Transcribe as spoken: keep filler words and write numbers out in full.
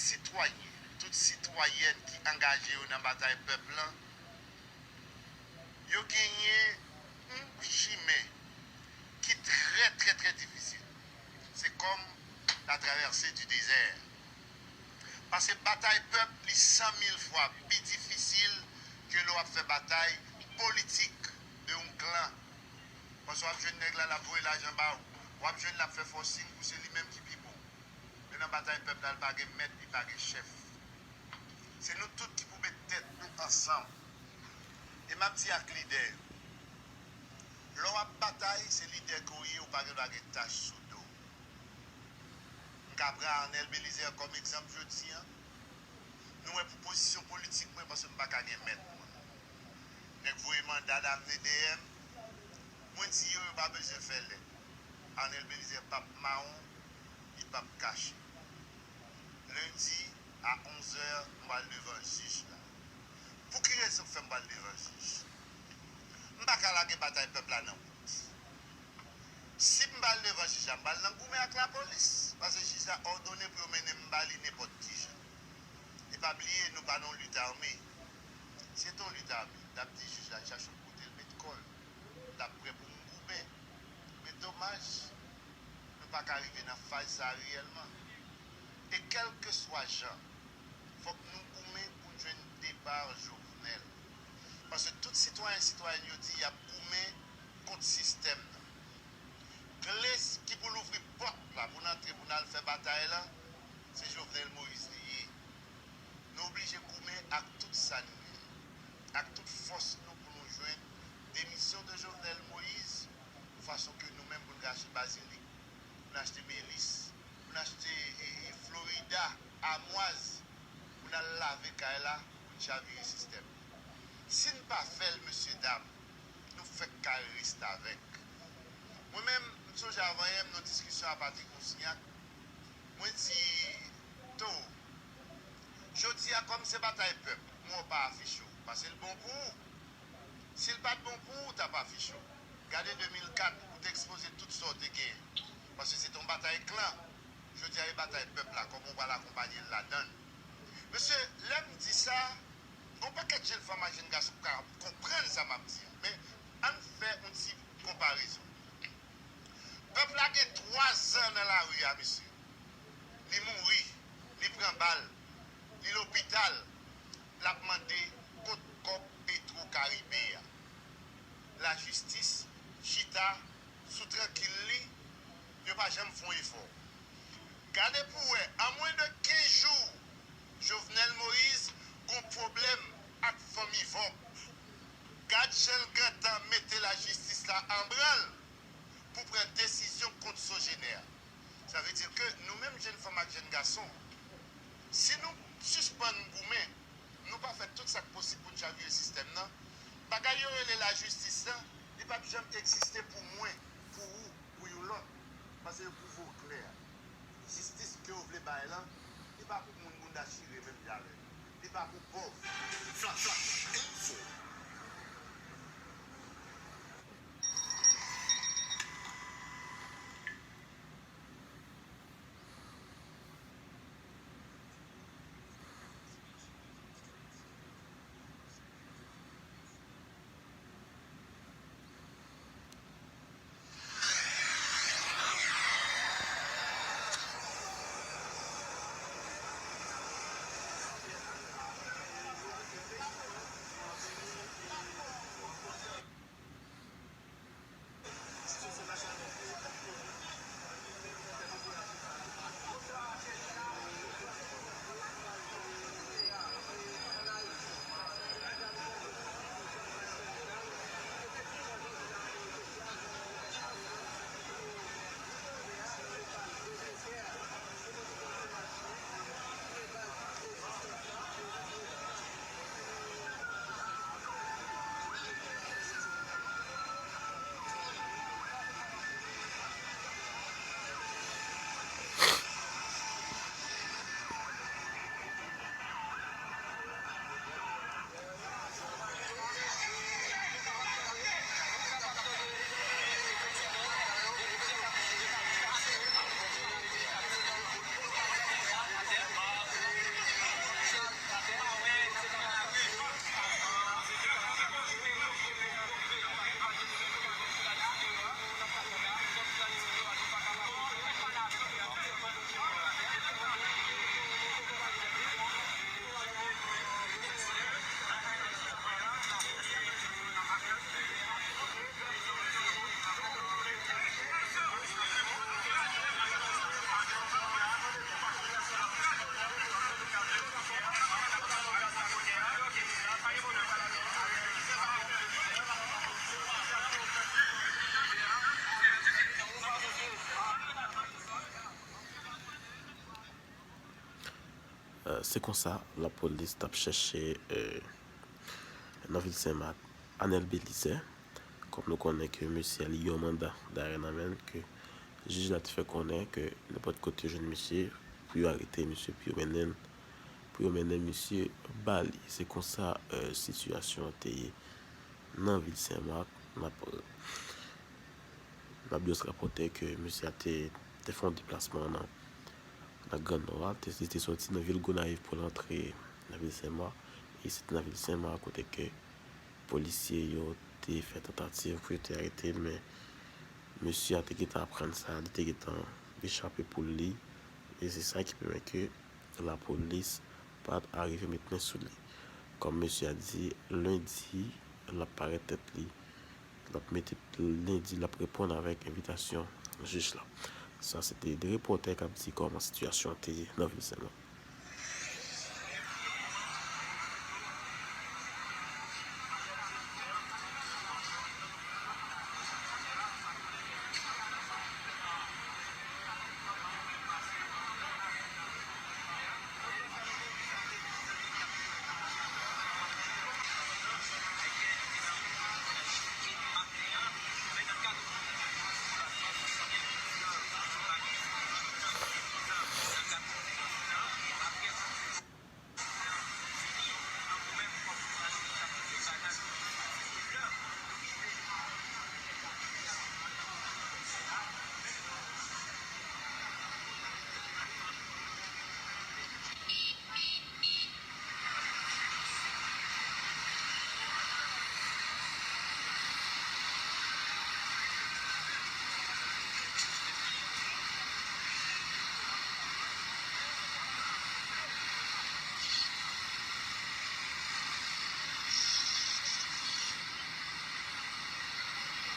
sitwayen, tout sitwayèn ki angaje yo nan batay pèp lan, yo genyen yon chimen ki trè, trè, trè difisil. Se kòm la traversée du désert. Paske batay pèp, li san mil fwa pi difisil ke lè w ap fè batay politik de yon klan. Paske w ap jwenn nèg la, l ap voye lajan ba w. W ap jwenn l ap fè forcing pou se li menm ki pi bon. Men nan batay pèp la, li pa gen mèt, li pa gen chèf. Se nou tout ki pou met tèt nou ansanm. E m ap di ak lidè yo, lè w ap batay, se lidè ke w ye, ou pa gen dwa gen tach sou do w. M ka pran Arnel Belizaire kòm egzanp jodi a. Nou wè pou pozisyon politik mwen, paske m pa ka gen mèt mwen. Nèg voye manda damne dèyè m. Mwen di yo, yo pa bezwen fè lèt. Arnel Belizaire p ap mawon, li p ap kache. Lendi a onz è, m pral devan jij la. Pou ki rezon k fè m pral devan jij? M pa ka lage batay pèp la nan wout. Si m pral devan jij la, m pral nan goumen ak lapolis. Paske jij la òdone pou yo mennen m ba li nenpòt ki jan. E pa bliye, nou pa nan yon lit ame. Si se te yon lit ame, l ap di jij la chache yon kote l met kò l. L ap prè pou m goumen. Men domaj, nou pa ka rive nan faz sa a reyèlman. E kèlkeswa jan, fòk nou goumen pou n jwenn depa Jovenel. Paske tout sitwayen, sitwayèn yo di y ap goumen kont sistèm nan. Kle ki pou louvri pòt la pou n antre, pou n al fè batay la, se Jovenel Moïse li ye. Nou oblije goumen ak tout sa nou ye, ak tout fòs nou pou nou jwenn demisyon de Jovenel Moïse, fason ke nou menm pou n rache bazilik, pou n achte melis, pou n achte, e, e, florida, amwaz, pou n al lave kay la, pou n chavire sistèm. Si n pa fè l, mesye dam, nou fèk kare restavèk. Mwen menm, m sonje avanyè m nan diskisyon a Patrick Moussignac, mwen di, To, jodi a, kòm se batay pèp, mwen pa afiche w, paske l bon pou ou. Si l pa t bon pou ou, w t ap afiche w. Gade de mil kat, ou te ekspoze tout sa w te genyen. Paske se te yon batay klan. Jodi a, e batay pèp la, kòman w pral akonpaye l ladan l. Mesye, lè m di sa, gon pakèt jèn fanm ak jèn gason p ka konprann sa m ap di a. Men, ann fè yon ti konparezon. Pèp la gen twa zan nan lari a, mesye. Li mouri, li pran bal, li lopital, l ap mande kot kòb Petro Caribe a. Lajistis chita sou trankil li, yo pa janm fè yon efò. Gade pou w wè, an mwen de kenz jou, Jovenel Moïse gon pwoblèm ak fanmi Vòp. Gad jan l gentan mete lajistis la an branl pou pran desizyon kont Sogener. Sa vle di ke nou menm jèn fanm ak jèn gason, si nou sispann goumen, nou pa fè tout sa k posib pou n chavire sistèm nan, bagay yo rele lajistis la, li p ap janm egziste pou mwen, pou ou, pou yon lòt. Paske yo pwouve w klè. Jistis ke yo vle bay lan, li pa pou moun bounda chire menm jan avè nou. Li pa pou pòv. Flash Info. Se konsa lapolis t ap chèche nan vil Senmak Anel Belizaire. Kòm nou konnen ke mesye a li gen yon manda darè nan men l, ke jij la te fè konnen ke nenpòt kote yo jwenn mesye, pou yo arete mesye, pou yo mennen l, pou yo mennen mesye ba li. Se konsa sitiyasyon an te ye nan vil Senmak. N ap n ap jis rapòte ke mesye a te te fè yon deplasman nan nan Gran Nò a. Li te soti nan vil Gonayiv pou l antre nan vil Senmak. E se te nan vil Senmak kote ke polisye yo te fè tantativ pou yo te arete l, men mesye a te gentan aprann sa, li te gentan echape pou li. E se sa ki pèmèt ke lapolis pa t arive met men sou li. Kòm mesye a di, lendi l ap parèt tèt li, l ap mete lendi, l ap reponn avèk envitasyon jij la. Sa se te de repòtè k ap di kòman sitiyasyon an te ye nan vil Senmak.